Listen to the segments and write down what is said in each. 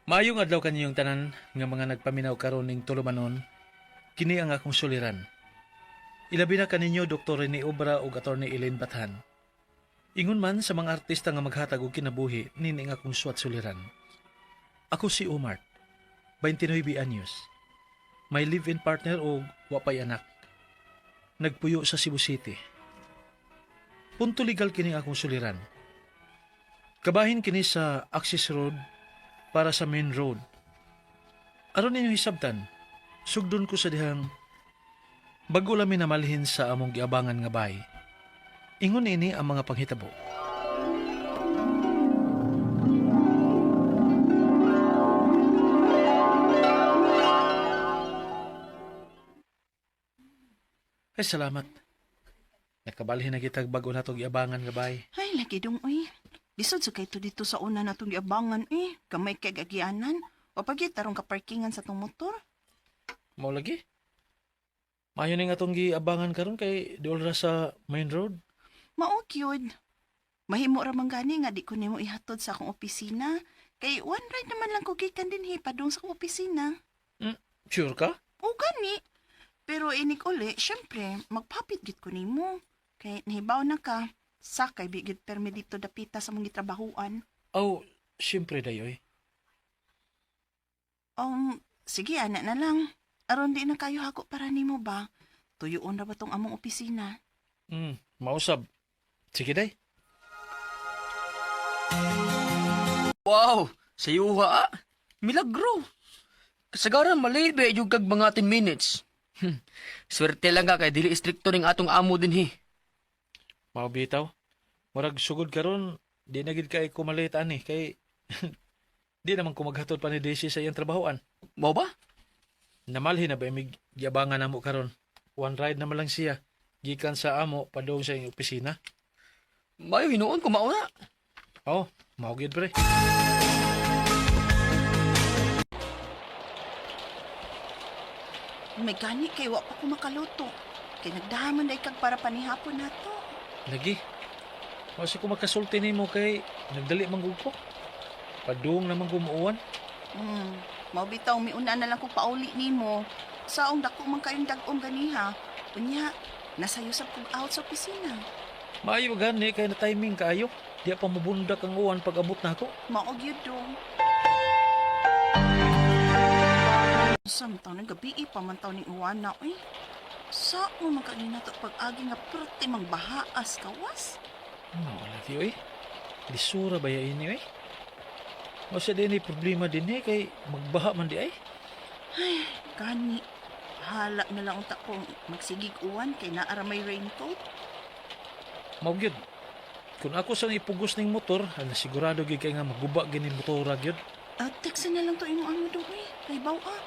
Maayong adlaw kaninyong tanan nga mga nagpaminaw karon ning tulumanon, kini ang akong suliran. Ilabi na kaninyo Dr. Rene Obra ug Attorney Elaine Bathan. Ingon man sa mga artista nga maghatag og kinabuhi nini ang akong suwat suliran. Ako si Omar, 29 anyos. May live-in partner og wa pay anak. Nagpuyo sa Cebu City. Punto legal kini ang akong suliran. Kabahin kini sa access road para sa main road. Aron ninyo hisabtan, sugdon ko sa dihang bago lami namalhin sa among giabangan nga bay. Ingon ini ang mga panghitabo. Ay, salamat. Nakabalhin na kitag bago na itong giabangan nga bay. Ay, lagi dong, uy. Lisod sa kay to dito sa una na itong giabangan, eh. Gamay kay gagianan. O pag tarong kaparkingan sa tong motor. Mao lagi. Maayo ni nga itong giabangan karon kay dool ra sa main road. Mao gyud. Mahimo ra man gani nga di ko nimo ihatod sa akong opisina. Kay one ride naman lang ko gikan dinhi padung sa akong opisina. Sure ka? O gani. Pero inig uli, syempre, magpapit gid ko nimo. Kay nahibaw na ka. Sakay bigid permi dito dapita sa mong gitrabahuan. Aw, siyempre dayoy. Sige, ana na lang. Aron di na kayo hako para nimo ba? Tuyoon ra ba tong among opisina? Mausab. Sige day. Wow, sayuha ah. Milagro. Kasagaran malate ba yung kag mga 10 minutes. Swerte lang ka kay dili istrikto ning atong amo dinhi. Mao bitaw. Murag sugod karon, di na gid kay kumalit ani kay di naman ko maghatod pa ni Daisy sa iyang trabahoan. Mao ba? Namalhin na ba imig giabangan namo karon? One ride naman lang siya. Gikan sa amo padung sa iyang opisina. Mayo hinuon ko mauna. Oh, mao gyud pre. May gani kay wa pa ko makaluto. Kay nagdaman day kag para panihapon nato. Lagi. Wa sa ko makasulti nimo kay nagdali man gud ko. Padung naman gumuuan. Mao bitaw miuna na lang ko pauli nimo. Saong dako man kayong dag-om ganiha. Unya, nasayo sab kog out sa opisina. Maayo gani kay na timing kaayo. Di pa mabundak ang uwan pag abot nako. Mao gyud dong. Samtang ng gabi eh, pamantaw ning uwan na uy. Sao man kanina to pag-agi nga perti mang bahaas kawas? Mao lagi oy. Lisura ba ya ini oy? Mao sa din problema din eh kay magbaha man di ay. Gani, hala na lang unta kong magsigig uwan kay naara may raincoat. Mao gyud. Kung ako sa ipugos ning motor, ana sigurado gyud kay nga maguba gyud ning motora gyud. At teksa na lang to imong amo dong eh. Kay baw ah.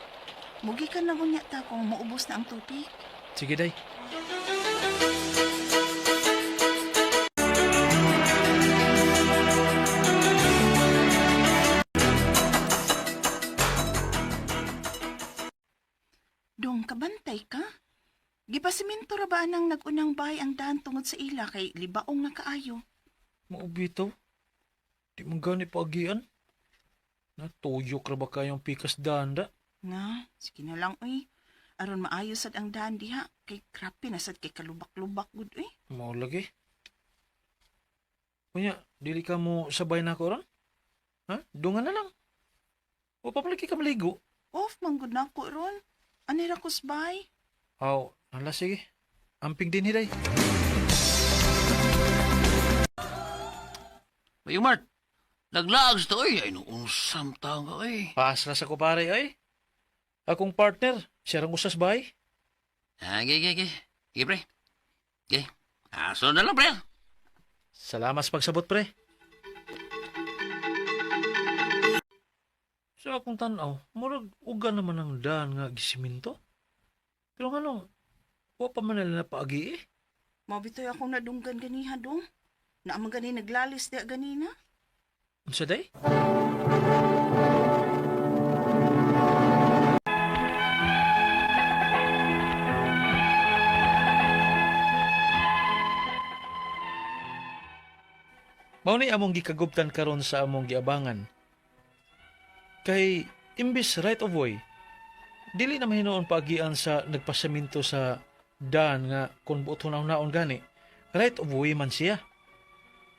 Mugi ka lang unya ta kung maubos na ang tubig. Sige day. Dong, kabantay ka? Gipasiminto ra ba nang nagunang bahay ang daan tungod sa ila kay libaong na kaayo? Mao bitaw. Di man gani paagian. Natuyok ra ba kayong pikas danda? Nga, sige na lang uy. Aron maayo sad ang daan diha kay grabe na sad kay kalubak-lubak gud uy. Mao lagi. Unya, dili ka mo sabay na ako ron? Ha? Dungan na lang. O papalagi ka maligo. Off man gud nako ron. Ani ra kusbay? Aw, hala sige. Amping din hiday. Mayo Mart. Naglaag sa to oy. Ay no unsam taong ka oy. Paas na sa ko pare ay. Akong partner, siya rang usas bay. Ah, ge ge ge. Ge pre. Ge. Ah, sunod na lang pre. Salamat sa pagsabot pre. Sa akong tanaw, murag uga naman ang daan nga gisiminto. Pero nganong, wa pa man nila napaagi eh. Mao bitoy akong nadunggan ganiha dong. Naa man gani naglalis diha ganina. Unsa day? Mao ni among gikagubtan karon sa among giabangan. Kay imbis right of way, dili na mahinuon paagian sa nagpasaminto sa daan nga kung buot hunaw-naon gani, right of way man siya.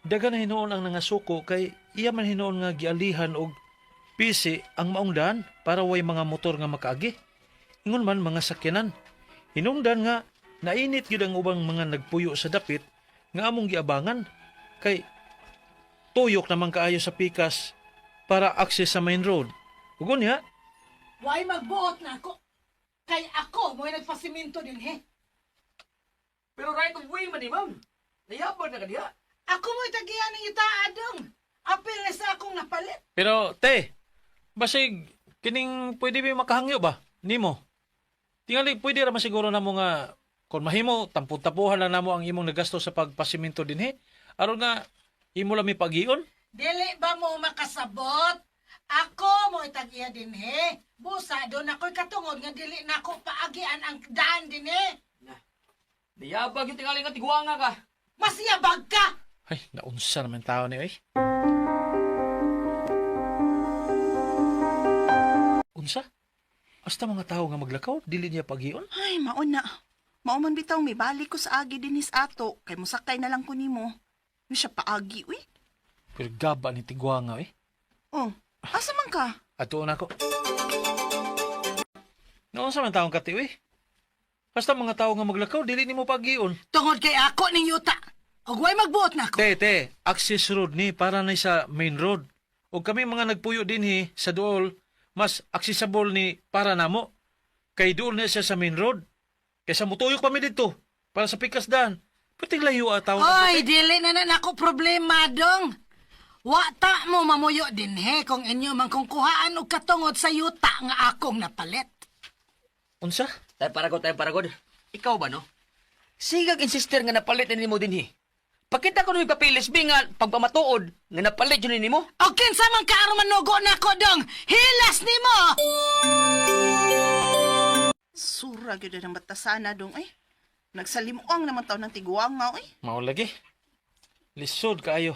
Daga na hinuon ang nangasuko kay iya man hinuon nga gialihan og pisi ang maong daan para way mga motor nga makaagi. Ingon man mga sakyanan. Hinungdan nga nainit gyud ang ubang mga nagpuyo sa dapit nga among giabangan kay tuyok naman kaayo sa pikas para access sa main road. Ug unya, Way magbuot na ako. Kay ako mo'y nagpasiminto din he. Pero right of way man ni ma'am. Nayabag na ka diha. Ako mo'y tagiyan ng yuta adong. Apil na sa akong napalit. Pero te, basig kining pwede ba makahangyo ba nimo? Tingali pwede ra man siguro namo nga kung mahimo tampon-tampuhan lang namo ang imong nagasto sa pagpasiminto dinhi. Aron nga imo lang mi pagion. Dili ba mo makasabot? Ako mo'y tagiya din he. Busa doon ako'y katungod nga dili na ako paagian ang daan din he. Nayabag yung tingali nga tiguanga ka. Masiyabag ka! Ay, naunsa naman tao ni oy. Unsa? Hasta mga tao nga maglakaw, dili niya pagion? Ay, mao na. Mao man bitaw mibalik ko sa agi dinhis ato kay mosakay na lang ko nimo. Ano siya paagi uy? Pero gaba ni tiguanga eh. Oh, asa man ka? Atuon ako. Naunsa man taong kati uy? Basta mga tao nga maglakaw, dili nimo pagion. Tungod kay ako ning yuta. Ug way magbuot na ako. Te, te, access road ni para na sa main road. O kami mga nagpuyo dinhi sa duol, mas accessible ni para namo. Kay duol na siya sa main road. Kaysa mutuyok pa mi didto para sa pikas daan. Puting layo ataw na. Oy, dili na na nako problema dong. Wa ta mo mamuyo dinhe kung inyo man kung kuhaan og katungod sa yuta nga akong napalit. Unsa? Tayo paragod, tayo paragod. Ikaw ba, no? Sigag insister nga napalit na nimo dinhi. Pakita ko nung papilis, bi nga pagpamatuod nga napalit yun nimo. O kinsa man ka aron manugo nako dong, hilas nimo. Sura gyud ang batasana dong ay. Nagsalimuang naman taon ng tiguanga uy. Mao lagi. Lisod kaayo.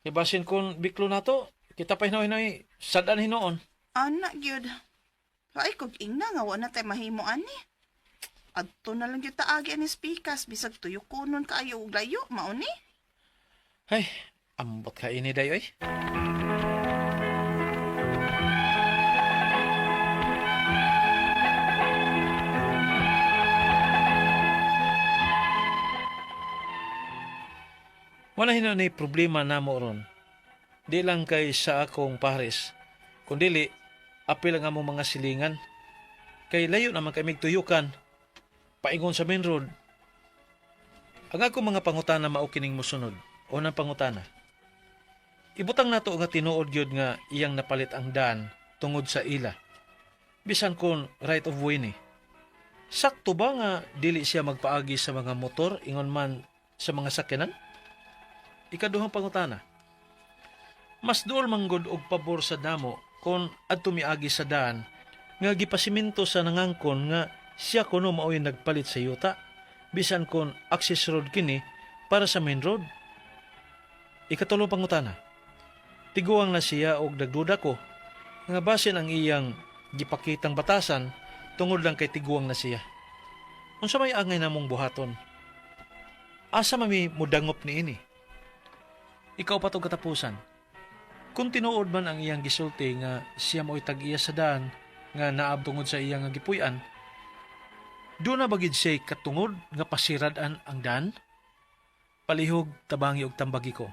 Kay basin kung biklo nato, kita pa hinoy-hinoy sadan hinuon. Ana gyud. Ay kog ingna nga wa na tay mahimo ani. Adto na lang gyud taagi ani spikas bisag tuyo kunon kaayo og layo mao ni. Ay, ambot ka ini dayoy. Wala hinuon ni problema namo ron. Di lang kay sa akong pares. Kundili, apil ang among mga silingan. Kay layo naman kay tuyukan. Paingon sa main road, ang akong mga pangutana mao kining mosunod. Unang pangutana. Ibutang nato nga tinuod gyud nga iyang napalit ang daan tungod sa ila. Bisan kon right of way ni. Sakto ba nga dili siya magpaagi sa mga motor ingon man sa mga sakyanan? Ikaduhang pangutana. Mas duol manggod og pabor sa damo kon adto miagi sa daan nga gipasiminto sa nangangkon nga siya kuno mao'y nagpalit sa yuta bisan kon access road kini para sa main road. Ikatulong pangutana. Tiguang na siya og nagduda ko nga basin ang iyang gipakitang batasan tungod lang kay tiguang na siya. Unsa may angay namong buhaton? Asa mami mudangop niini? Ikaw pa tong katapusan. Kung tinuod man ang iyang gisulti nga siya mo'y tag-iya sa daan nga naab tungod sa iyang nga gipuy-an, doon na bagid siya'y katungod nga pasirad-an ang daan? Palihog, tabangi og tambagi ko.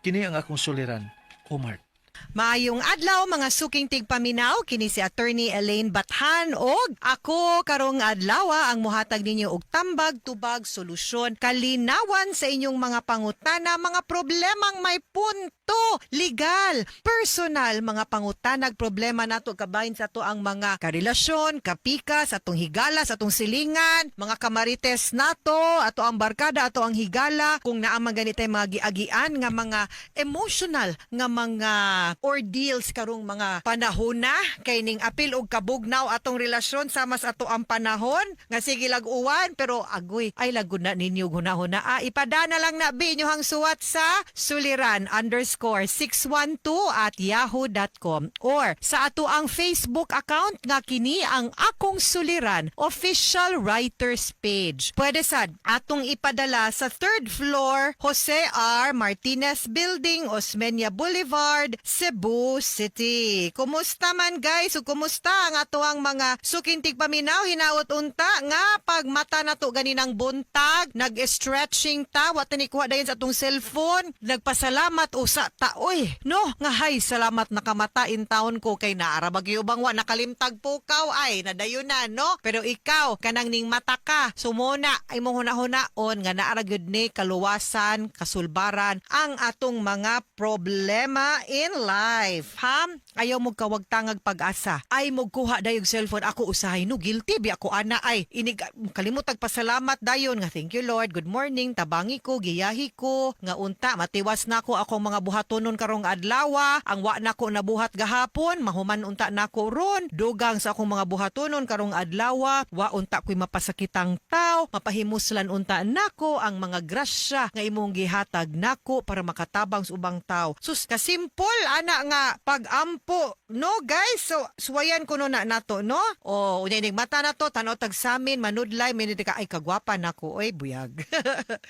Kini ang akong suliran, Omar. Maayong adlaw mga suking tigpaminaw kini si Attorney Elaine Bathan og ako karong adlaw ang muhatag ninyo og tambag tubag solusyon kalinawan sa inyong mga pangutana, mga problemang may punto legal, personal, mga pangutanag problema nato kabahin sa ato ang mga karelasyon, kapika sa atong higala, sa atong silingan, mga kamarites nato, ato ang barkada, ato ang higala, kung naa man ganitay mga giagian nga mga emotional nga mga mga ordeals karong mga panahon na kay ning apil og kabugnaw atong relasyon sama sa ato ang panahon nga sige lag-uwan, pero agoy ay lagod na ninyo hunahuna. Ah, ipadana lang na bi inyohang suwat sa suliran_612@yahoo.com or sa ato ang Facebook account nga kini ang Akong Suliran Official Writers Page. Pwede sad atong ipadala sa third floor, Jose R. Martinez Building, Osmeña Boulevard, Cebu City. Kumusta man, guys? O kumusta ang ato ang mga suking tigpaminaw? Hinaot unta nga pag mata na to ganinang buntag, nag-stretching ta, wa ta ni kuha dayon sa atong cellphone, nagpasalamat usa ta oy. No, nga hay salamat nakamata in taon ko kay naara bagyo bang wa nakalimtag pukaw ay nadayon na, no. Pero ikaw kanang ning mata ka, sumuna ay mong hunahuna-on nga naara gyud ni kaluwasan, kasulbaran ang atong mga problema in life. Ha? Ayaw mo kawagtangag pag-asa. Ay mo kuha dayog cellphone ako usahay no, guilty bi ako ana ay inig kalimutag pasalamat dayon nga thank you Lord, good morning, tabangi ko, giyahi ko nga unta matiwas nako akong mga buhatonon karong adlaw, ang wa nako nabuhat gahapon mahuman unta nako ron, dugang sa akong mga buhatonon karong adlaw, wa unta ko'y mapasakitang tao, mapahimuslan unta nako ang mga grasya nga imong gihatag nako para makatabang sa ubang tao. Sus, kasimple ana nga pagampo, no, guys? So suwayan kuno na nato, no? O unya inig mata nato, tan-aw tag samin, manudlay minid ka ay kagwapa nako oy, buyag.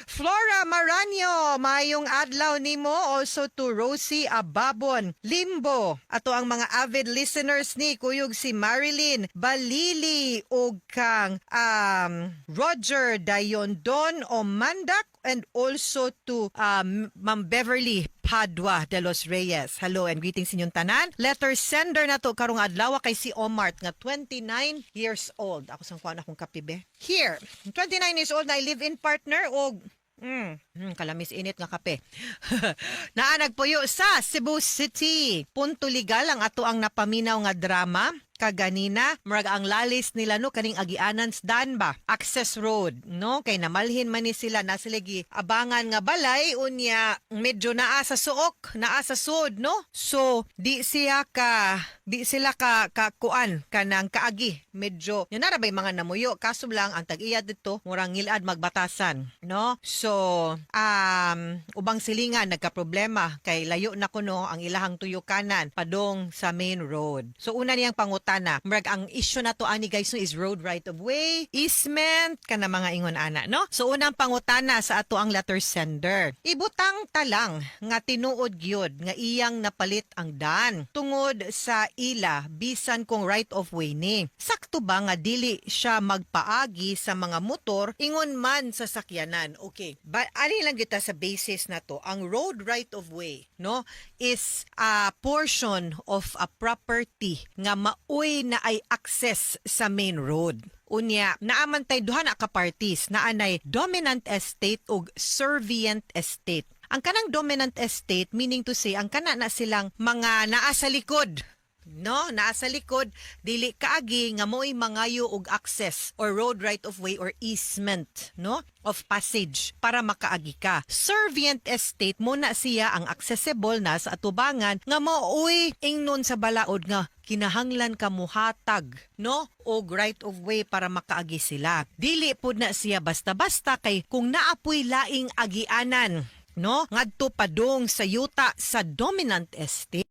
Flora Maranyo, mayong adlaw nimo. Also to Rosie Ababon Limbo, ato ang mga avid listeners ni Kuyog si Marilyn Balili ug kang Roger Dayondon Omandak and also to Ma'am Beverly Padua de los Reyes. Hello and greetings inyong tanan. Letter sender na to karong adlaw kay si Omart nga 29 years old. Ako sang kuan akong kape be. Here, 29 years old na live-in partner og kalamis init nga kape. Naa nagpuyo sa Cebu City. Punto legal ang ato ang napaminaw nga drama kaganina. Murag ang lalis nila, no, kaning agianan dan ba, access road, no, kay namalhin man ni sila na sila gi abangan nga balay, unya medyo naa sa suok, naa sa sud, no? So di sila ka kuan kanang kaagi, medyo yun na bay mga namuyo, kaso lang ang tag-iya dito murang ngilad magbatasan, no? So ubang silingan nagka-problema kay layo na kuno ang ilahang tuyukanan padong sa main road. So una niyang pangutana, murag ang issue na to ani, guys, no, is road right of way, easement, kana mga ingon ana, no? So unang pangutana sa ato ang letter sender. Ibutang talang nga tinuod gyud nga iyang napalit ang dan tungod sa ila bisan kung right of way ni. Sakto ba nga dili siya magpaagi sa mga motor ingon man sa sakyanan? Okay. Ba ali lang kita sa basis na to, ang road right of way, no, is a portion of a property nga maoy na ay access sa main road. Unya, naa man tay duha na ka parties, naanay dominant estate ug servient estate. Ang kanang dominant estate, meaning to say, ang kana na silang mga naa sa likod, no, naa sa likod, dili kaagi nga mo'y mangayo og access or road right of way or easement, no, of passage para makaagi ka. Servient estate mo na siya ang accessible na sa atubangan nga maoy ingnon sa balaod nga kinahanglan ka muhatag, no, og right of way para makaagi sila. Dili pud na siya basta-basta kay kung naapoy laing agianan, no, ngadto padung sa yuta sa dominant estate,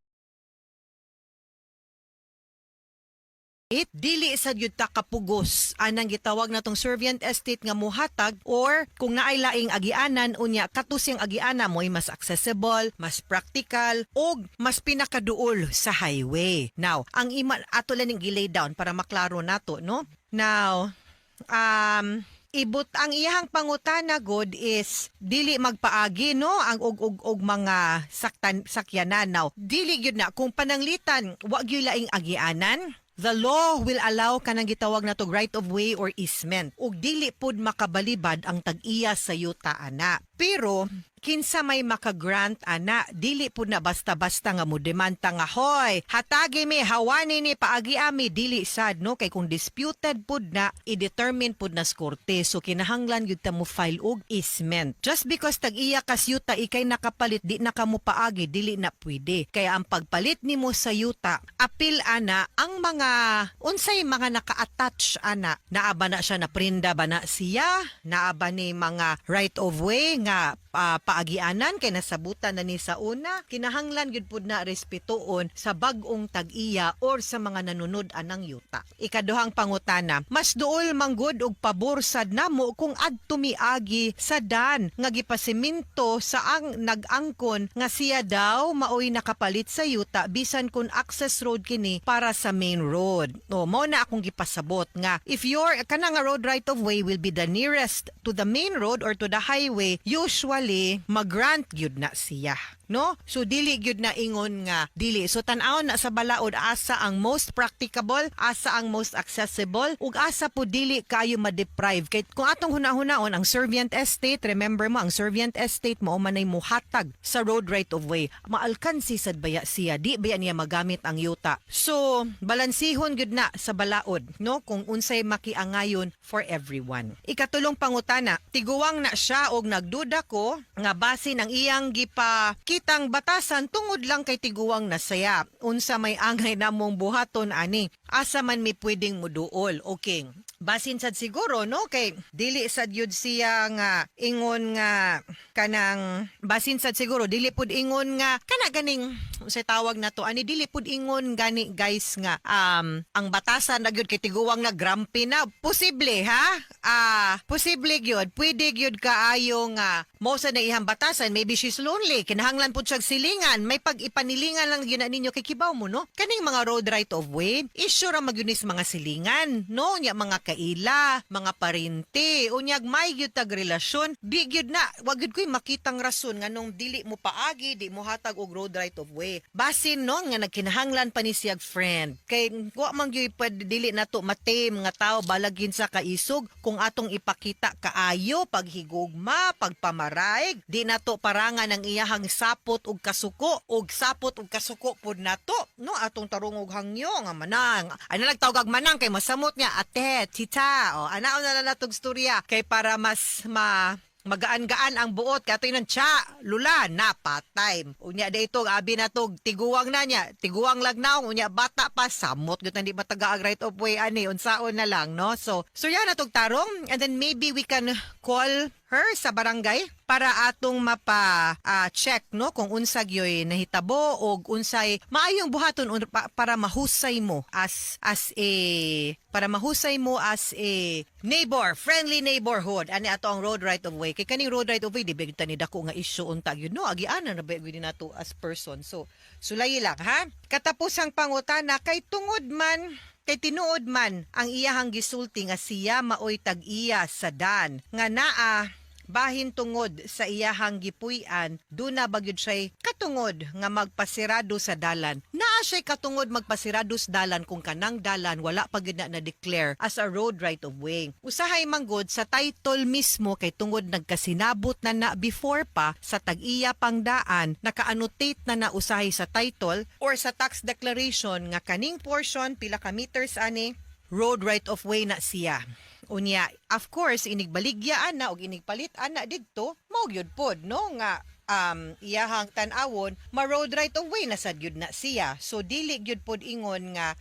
dili sa gyud ta kapugos anang gitawag natong servient estate nga muhatag or kung naay laing agianan, unya kato siyang agianan mo'y mas accessible, mas practical og mas pinakaduol sa highway. Now, ang ima ato lang ning gi-lay down para maklaro nato, no? Now, ibut ang iyahang pangutana god is dili magpaagi, no, ang og mga saktan sakyanan. Now, dili gyud na kung pananglitan wa gyud laing agianan, the law will allow kanang gitawag nato right of way or easement ug dili pud makabalibad ang tag-iya sa yuta ana. Pero Kinsa may makagrant ana, dili pud na basta-basta nga mo demanda nga, "Hoy, hatagi mi, hawani ni paagi ami," dili sad, no, kay kung disputed pud na, i-determine pud na sa korte. So kinahanglan gyud ta mo file og easement. Just because tag-iya kas yuta, ikay nakapalit, di na ka mo paagi, dili na pwede. Kaya ang pagpalit nimo sa yuta, apil ana ang mga unsay mga naka-attach ana. Naa ba na siya, na prinda ba na siya? Naa ba ni mga right of way nga paagianan kay nasabutan na ni sa una? Kinahanglan gyud pud na respetuon sa bag-ong tag-iya or sa mga nanunod anang yuta. Ikaduhang pangutana, mas duol manggod og pabor sad namo kung adto miagi sa dan nga gipasiminto sa ang nag-angkon nga siya daw maoy nakapalit sa yuta bisan kung access road kini para sa main road. O mao na akong gipasabot nga if your kana nga road right of way will be the nearest to the main road or to the highway, usually mag-grant gyud na siya, no? So dili gyud na ingon nga dili. So tan-awon na sa balaod asa ang most practicable, asa ang most accessible, ug asa po dili kayo ma-deprive. Kay kung atong huna-hunaon ang servient estate, remember mo, ang servient estate mao manay muhatag sa road right of way. Maalkansi sad baya siya, di baya niya magamit ang yuta? So balansihon gyud na sa balaod, no, kung unsay makiangayon for everyone. Ikatulong pangutana, tiguwang na siya og nagduda ko nga basin ang iyang gipa kitang batasan tungod lang kay tiguwang na saya. Unsa may angay namong buhaton ani? Asa man mi pwedeng muduol? Okay. Basin sad siguro, no, kay dili sad yud siya nga ingon nga kanang, basin sad siguro dili pud ingon nga kana ganing, unsay tawag na to ani, dili pud ingon gani, guys, nga ang batasan na gyud kay tiguwang na, grumpy na. Posible ha, posible gyud, pwede gyud kaayo nga mo sa na iyang batasan. Maybe she's lonely, kinahanglan pud siya silingan, may pag-ipanilingan lang gyud na ninyo kay kibaw mo, no, kaning mga road right of way, issue ra magyunis mga silingan, no, nya mga kaila, mga parente, unyag may gyud tag relasyon, di gyud na, wa gyud ko'y makitang rason nganong dili mo paagi, di mo hatag og road right of way. Basin, no, nga nagkinahanglan pa ni siyag friend. Kay wa man gyud pwede, dili na to matame nga tao balagin sa kaisog kung atong ipakita kaayo paghigugma, pagpamaraig, di na to parangan ang iyahang sapot og kasuko og sapot og kasuko pud nato, no, atong tarong og hangyo nga manang. Ay na nagtawag manang kay masamot niya ate, tita. O ana na lang natog storya kay para mas ma magaan-gaan ang buot kato ng tsa lula na patay. Unya dito abi na tog tiguwang na niya, tiguwang lagnaw, unya bata pa, samot gyud di matagaag right of way ani, unsaon na lang, no? So yan atog tarong, and then maybe we can call her sa barangay para atong mapa check, no, kung unsa gyoy nahitabo og unsay maayong buhaton para mahusay mo as a para mahusay mo as a neighbor, friendly neighborhood ani ato ang road right of way. Kay kaning road right of way, di ba gyud ta ni dako nga issue unta gyud, no? Agianan na ba gyud nato as person? So sulayi lang ha. Katapusang pangutana, kay tungod man kay tinuod man ang iyahang gisulti nga siya maoy tag-iya sa dan nga naa bahin tungod sa iyahang gipuy-an, duna ba gyud siya'y katungod nga magpasirado sa dalan? Naa siya'y katungod magpasirado sa dalan kung kanang dalan wala pa gyud na na-declare as a road right of way. Usahay manggod sa title mismo, kay tungod nagkasinabot na na before pa sa tag-iya pang daan, naka-annotate na na usahay sa title or sa tax declaration nga kaning portion, pila ka meters ani, road right of way na siya. Unya, of course, inigbaligya ana og inigpalit ana didto, mao gyud pod, no, nga iyahang tan-awon, ma-road right of way na sad gyud na siya. So dili gyud pod ingon nga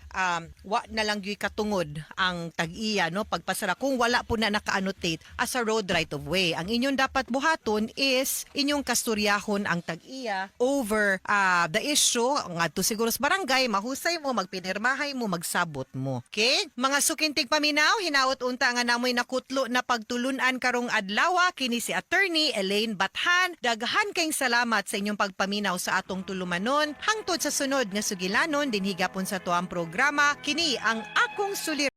wa na lang gyud katungod ang tag-iya, no, pagpasara kung wala po na naka-annotate as a road right of way. Ang inyong dapat buhaton is inyong kastoryahon ang tag-iya over the issue ngadto siguro sa barangay, mahusay mo, magpinirmahay mo, magsabot mo. Okay? Mga suking tigpaminaw, hinaot unta nga namoy nakutlo na pagtulunan karong adlaw. Kini si Attorney Elaine Bathan. Daghan kayong salamat sa inyong pagpaminaw sa atong tulumanon. Hangtod sa sunod nga sugilanon dinhi gapon sa tuang programa, kini ang Akong Suliran.